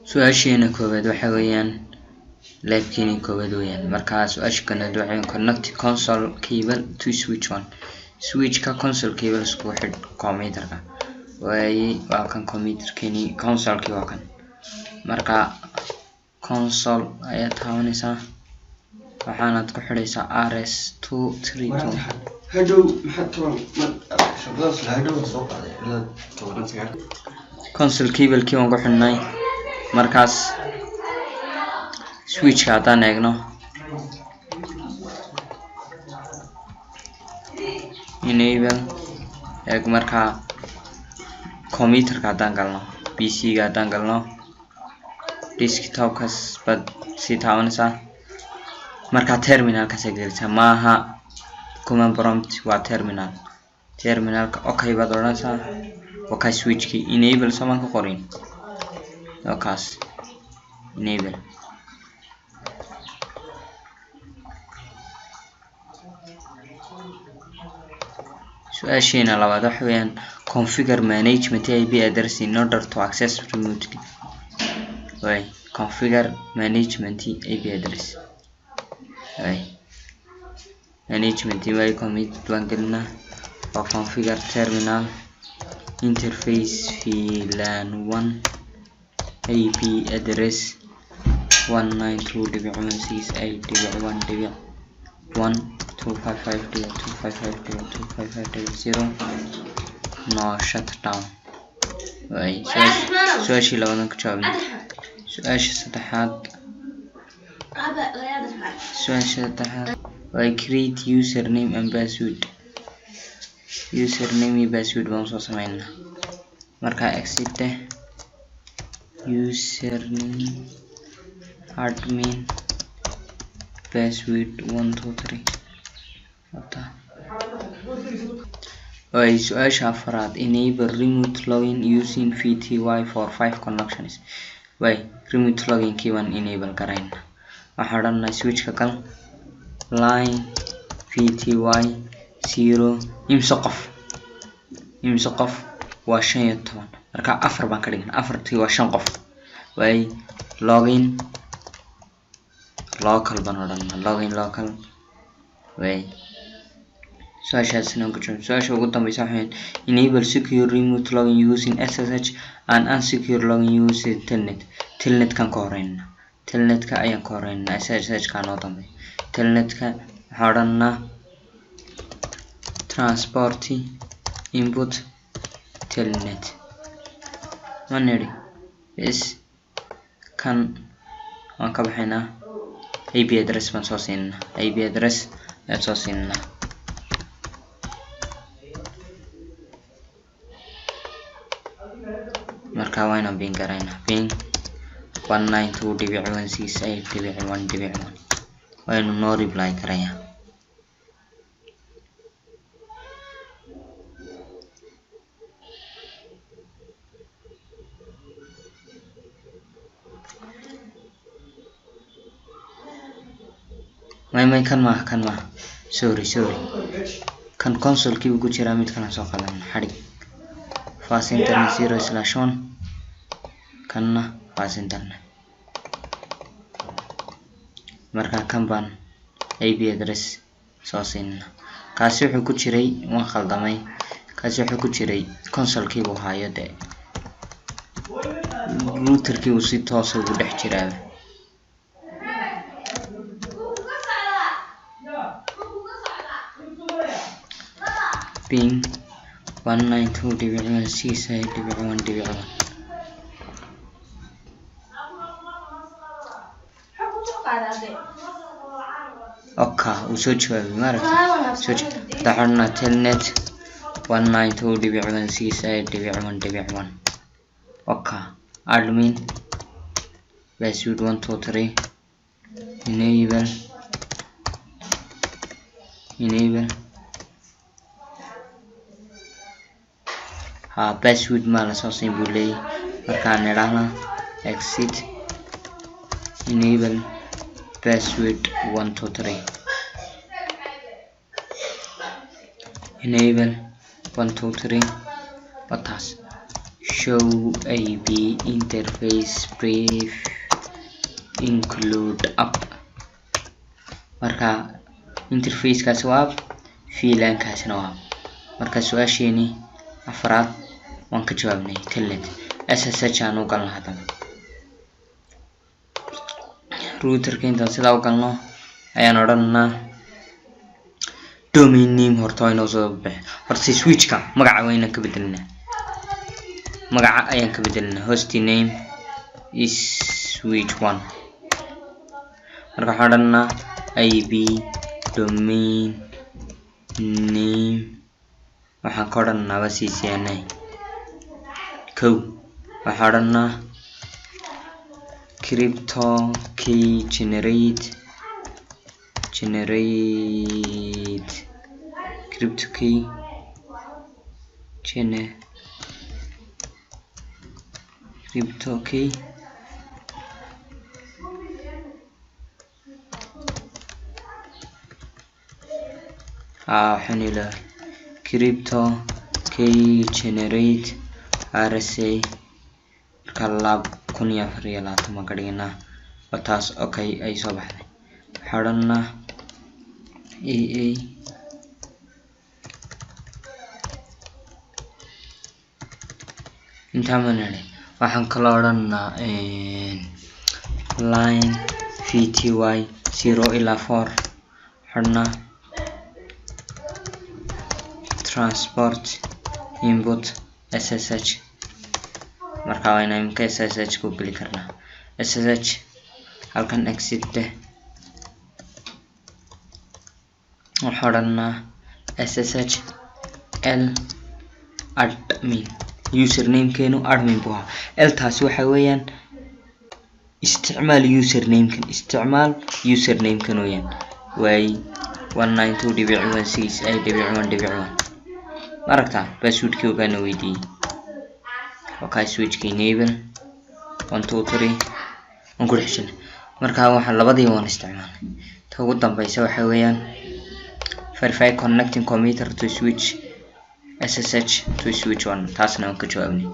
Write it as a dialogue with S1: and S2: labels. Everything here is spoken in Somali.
S1: Su-aasheena koowaad waxa weeyaan labkeeni koowaad weeyaan. Markaa su-aasha kanaad waxa weeyaan connect console cable to switch one. Switchka console cable isku xidh computerka. Waaye waa kan computerkeeni, consolekii waa kan. Marka console ayaad taabanaysaa, waxaanaad ku xidhaysaa RS 232.
S2: Hadhow maxaa toban shaqadaas la hadhow soo qaaday ilaa 19.
S1: Console cablekii waan ku xidhnay. Markaas switchka haddaan eegno, enable eeg. Markaa computerka haddaan galno, PC ga haddaan galno, desktopkas baad sii taabanaysaa. Markaa terminalkaas aad gelaysaa, maaha command prompt, waa terminal. Terminalka okay baad odhanaysaa. Waa kaa switchkii, enable soomaan ku qorin? Waa kaas enable. Su-aasheena labaad waxa weeyaan configure management IP address in order to access remotely. Way configure management IP address, way management way commit baan gelinaa. Waa configure terminal interface VLAN 1 IP address 192.168.1.1 255.255.255.0 no shutdown. Way su-aashii labadan ka jawaabnay. Su-aasha saddexaad, su-aasha saddexaad way create username and password. Username iyo password baan soo sameynaa. Markaa exit eh, username admin, password 123. Way su-aasha afraad enable remote login using VTY for five connections. Way remote loginkii baan enable garayna. Waxaan odhanaa switchka gal line VTY 0. Imse qof? Imse qof? Waa 15. Marka afar baan ka dhignaa, afartii waa shan qof. Way login local baan odhanaa, login local. Way su-aashaasina ku jawaab. Su-aasha ugu dambeysa waxa weeyaan enable secure remote login using SSH and unsecure login using telnet. Telnetkan ka horeynaa, telnetka ayaan ka horeynaa, SSH ka noo dambeeya. Telnetka waxaan odhanaa transport input telnet ma nidhi bes. Kan waan ka baxaynaa. IP address baan soo siinaa, IP address ayaan soo siinaa. Marka waa inaan ping garaynaa, ping 192.168.1.1. Waa inuu noo reply garayaa. May, may, kan maaha, kan maaha, sorry, sorry. Kan consolekii buu ku jiraa, mid kalan soo qaadana. Xadhig fast ethernet 0/1, kanna fast ethernet. Marka kan baan IP address soo siinaa. Kaasi wuxuu ku jiray, waan khaldamay, kaasi wuxuu ku jiray consolekii buu haayo, dee routerkii uu si toosa ugu dhex jiraaba. Ping 192.168.1.1. Oka uu soo jawaabay, maaragta soo daxorna telnet 192.168.1.1. Oka admin, password 123, enable, enable. Ha, password ma lasoo siin buu leeyahay. Markaan idhaahna exit, enable password 123, enable 123. Wataas show. Show IP interface brief include up. Marka interfacekaasi waa up, VLAN-kaasina waa up. Marka su-aasheeni afraad waan ka jawaabnay. Telnet SSH aan u galno haddaba. Routerka intaan sidaa u galno ayaan odhanaa domain name horta waa inoo soo bixi. Horta switchka magaca waa inaan ka bedelnaa, magaca ayaan ka bedelnaa. Host name is switch one. Marka waxaan odhanaa IP domain name, waxaan ka odhanaaba CCNA kow. Waxaan odhanaa crypto key generate crypto key crypto key. Waxaan ilaa crypto key generate RSA. Marka lab 1024 baan ka dhiganaa, waa taas. Okay, ay soo baxday. Waxaa odhanaa aa intaa ma nidhi. Waxaan kaloo odhanaa line vty 0 ilaa 4 xidhnaa transport input SSH. Marka waa inaan imika SSH ku geli karnaa. SSH halkan exit deh. Waxaa odhanaa SSH l admin. Usernamekeenu admin buu ahaa. L taasi waxa weeyaan isticmaal usernamekan, isticmaal usernamekan weeyaan. Waay 192.168.1.1. Ma aragtaa? Passwordkii ogaana weydiiyey. Okay, switchka enable 1 2 3 waan ku dhex jirnay. Marka waxaan labadii waan isticmaalnay. Ta ugu dambeysa waxa weeyaan verify connecting computer to switch SSH to switch one. Taasna waan ka jawaabnay.